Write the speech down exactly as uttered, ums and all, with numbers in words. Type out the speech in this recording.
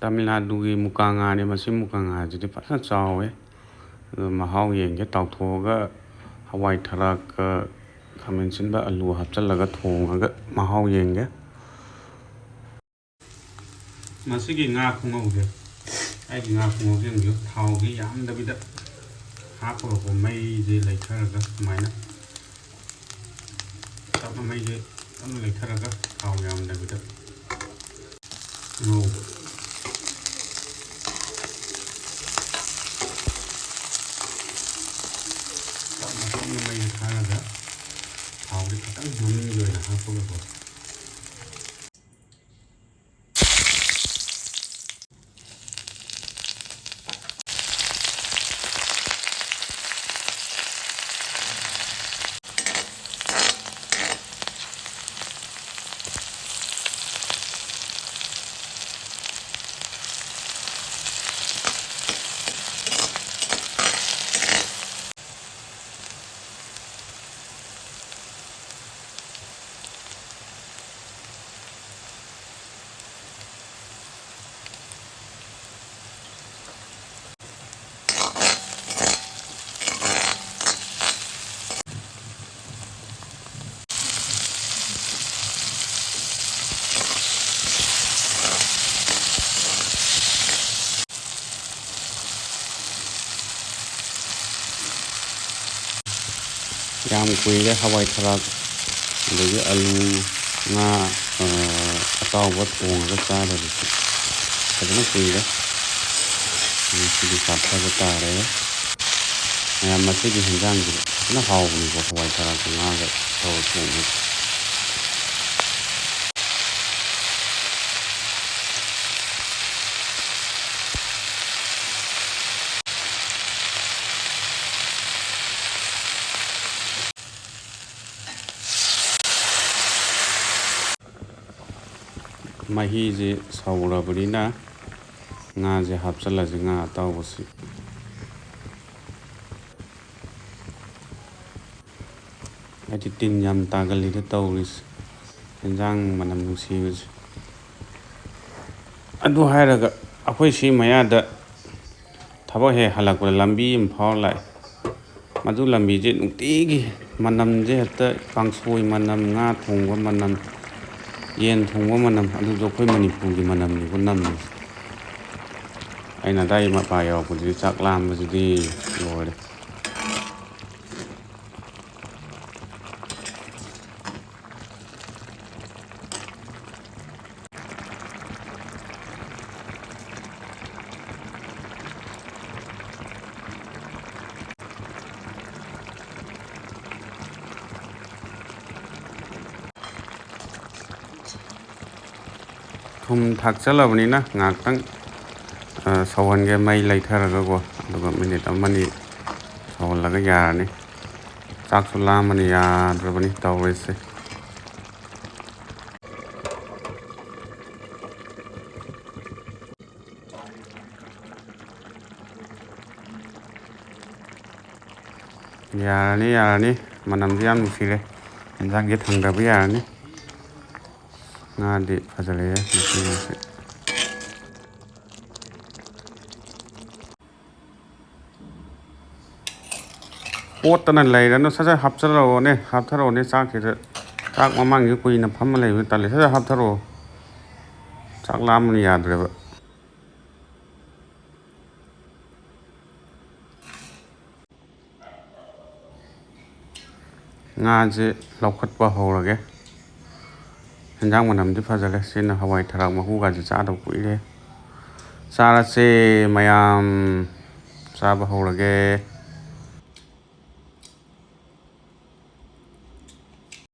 ꯇꯥꯃꯤꯜ ꯅꯥꯗꯨꯒꯤ ꯃꯨꯀꯥ ꯉꯥꯅꯦ꯫ ꯃꯁꯤ ꯃꯨꯀꯥ ꯉꯥꯁꯤꯗꯤ ꯐꯖꯅ ꯆꯥꯎꯋꯦ꯫ ꯑꯗꯣ ꯃꯍꯥꯎ ꯌꯦꯡꯒꯦ꯫ ꯇꯥꯎꯊꯣꯛꯑꯒ ꯍꯋꯥꯏ ꯊꯔꯥꯛꯀ ꯈꯥꯃꯦꯟ ꯑꯁꯤꯟꯕ, ꯑꯂꯨ ꯍꯥꯞꯆꯤꯜꯂꯒ ꯊꯣꯡꯉꯒ ꯃꯍꯥꯎ ꯌꯦꯡꯒꯦ꯫ ꯃꯁꯤꯒꯤ ꯉꯥ ꯈꯨꯉꯧꯁꯦ, ꯑꯩꯒꯤ ꯉꯥ ꯈꯨꯉꯧꯁꯦ ꯌꯦꯡꯕꯤꯌꯨ꯫ ꯊꯥꯎꯁꯦ ꯌꯥꯝꯗꯕꯤꯗ ꯍꯥꯞꯄꯒꯀꯣ, ꯃꯩꯁꯦ ꯂꯩꯊꯔꯒ ꯁꯨꯃꯥꯏꯅ ꯇꯞꯅ, ꯃꯩꯁꯦ ꯇꯞꯅ ꯂꯩꯊꯔꯒ ꯊꯥꯎ ꯌꯥꯝꯗꯕꯤꯗ ꯉꯧꯕ꯫ ꯇꯞꯅ ꯇꯞꯅ ꯃꯩꯁꯦ ꯊꯥꯔꯒ ꯊꯥꯎꯁꯦ ꯈꯤꯇꯪ ꯃꯃꯤꯡꯒꯤ ꯑꯣꯏꯅ ꯍꯥꯞꯄꯒꯀꯣ꯫ ꯌꯥꯝ ꯀꯨꯏꯔꯦ ꯍꯋꯥꯏ ꯊꯔꯥꯛ ꯑꯗꯒꯤ ꯑꯂꯨ, ꯉꯥ, ꯑ, ꯑꯇꯥꯎꯕ ꯊꯣꯡꯉꯒ ꯆꯥꯗꯕꯁꯦ ꯐꯖꯅ ꯀꯨꯏꯔꯦ꯫ ꯉꯁꯤꯗꯤ ꯆꯥꯊꯕ ꯇꯥꯔꯦ꯫ ꯃꯌꯥꯝ, ꯃꯁꯤꯒꯤ ꯍꯦꯟꯖꯥꯡꯁꯦ ꯐꯖꯅ ꯍꯥꯎꯕꯅꯤꯀꯣ, ꯍꯋꯥꯏ ꯊꯔꯥꯛꯀ ꯉꯥꯒ ꯇꯧꯔ ꯊꯣꯡꯕꯁꯦ꯫ ꯃꯍꯤꯁꯦ ꯁꯧꯔꯕꯅꯤꯅ ꯉꯥꯁꯦ ꯍꯥꯞꯆꯤꯜꯂꯁꯤ, ꯉꯥ ꯑꯇꯥꯎꯕꯁꯤ꯫ ꯍꯥꯏꯗꯤ ꯇꯤꯟ ꯌꯥꯝ ꯇꯥꯒꯜꯂꯤꯗ ꯇꯧꯔꯤꯁꯦ, ꯌꯦꯟꯖꯥꯡ ꯃꯅꯝ ꯅꯨꯡꯁꯤꯕꯁꯦ꯫ ꯑꯗꯨ ꯍꯥꯏꯔꯒ, ꯑꯩꯈꯣꯏ ꯁꯤ ꯃꯌꯥꯗ ꯊꯕꯛ ꯍꯦꯛ ꯍꯜꯂꯛꯄꯗ ꯂꯝꯕꯤ ꯑꯃ ꯐꯥꯎꯔ ꯂꯥꯛꯑꯦ꯫ ꯃꯗꯨ ꯂꯝꯕꯤꯁꯦ ꯅꯨꯡꯇꯤꯒꯤ ꯃꯅꯝꯁꯦ ꯍꯦꯛꯇ, ꯀꯥꯡꯁꯣꯏ ꯃꯅꯝ, ꯉꯥ ꯊꯣꯡꯕ ꯃꯅꯝ, ꯌꯦꯟ ꯊꯣꯡꯕ ꯃꯅꯝ, ꯑꯗꯨꯁꯨ ꯑꯩꯈꯣꯏ ꯃꯅꯤꯄꯨꯔꯒꯤ ꯃꯅꯝꯅꯤꯀꯣ ꯅꯝꯃꯤꯁꯦ꯫ ꯑꯩꯅ ꯑꯗꯥꯏ ꯃꯄꯥ ꯌꯧꯔꯛꯄꯗꯗꯤ ꯆꯥꯛ ꯂꯥꯝꯕꯁꯤꯗꯤ ꯂꯣꯏꯔꯦ꯫ ꯊꯨꯝ ꯊꯥꯛꯆꯜꯂꯕꯅꯤꯅ ꯉꯥꯏꯍꯥꯛꯇꯪ, ꯑ, ꯁꯧꯍꯟꯒꯦ, ꯃꯩ ꯂꯩꯊꯔꯒꯀꯣ꯫ ꯑꯗꯨꯒ ꯃꯤꯅꯤꯠ ꯑꯃꯅꯤ ꯁꯧꯍꯜꯂꯒ ꯌꯥꯔꯅꯤ꯫ ꯆꯥꯛꯁꯨ ꯂꯥꯝꯕꯅ ꯌꯥꯗ꯭ꯔꯕꯅꯤ ꯇꯧꯔꯤꯁꯦ꯫ ꯌꯥꯔꯅꯤ, ꯌꯥꯔꯅꯤ꯫ ꯃꯅꯝꯗꯤ ꯌꯥꯝ ꯅꯨꯡꯁꯤꯔꯦ꯫ ꯌꯦꯟꯁꯥꯡꯁꯦ ꯊꯥꯡꯗꯕ ꯌꯥꯔꯅꯤ꯫ ꯉꯥꯗꯤ ꯐꯖꯔꯦꯍꯦ, ꯃꯁꯤ ꯉꯥꯁꯦ꯫ ꯑꯣꯠꯇꯅ ꯂꯩꯔꯅꯨ, ꯁꯠ ꯁꯠ ꯍꯥꯞꯆꯜꯂꯛꯑꯣꯅꯦ, ꯍꯥꯞꯊꯔꯛꯑꯣꯅꯦ ꯆꯥꯛꯁꯤꯗ꯫ ꯆꯥꯛ ꯃꯃꯥꯡꯁꯤꯗ ꯀꯨꯏꯅ ꯐꯝꯃ ꯂꯩꯕ ꯇꯜꯂꯦ, ꯁꯠ ꯁꯠ ꯍꯥꯞꯊꯔꯛꯑꯣ꯫ ꯆꯥꯛ ꯂꯥꯝꯕꯅ ꯌꯥꯗ꯭ꯔꯦꯕ꯫ ꯉꯥꯁꯦ ꯂꯧꯈꯠꯄ ꯍꯧꯔꯒꯦ꯫ ꯍꯦꯟꯖꯥꯡ ꯃꯅꯝꯗꯤ ꯐꯖꯔꯦ꯫ ꯁꯤꯅ ꯍꯋꯥꯏ ꯊꯔꯥꯛ ꯃꯀꯨꯒꯁꯦ ꯆꯥꯗꯕ ꯀꯨꯏꯔꯦ꯫ ꯆꯥꯔꯁꯦ ꯃꯌꯥꯝ, ꯆꯥꯕ ꯍꯧꯔꯒꯦ꯫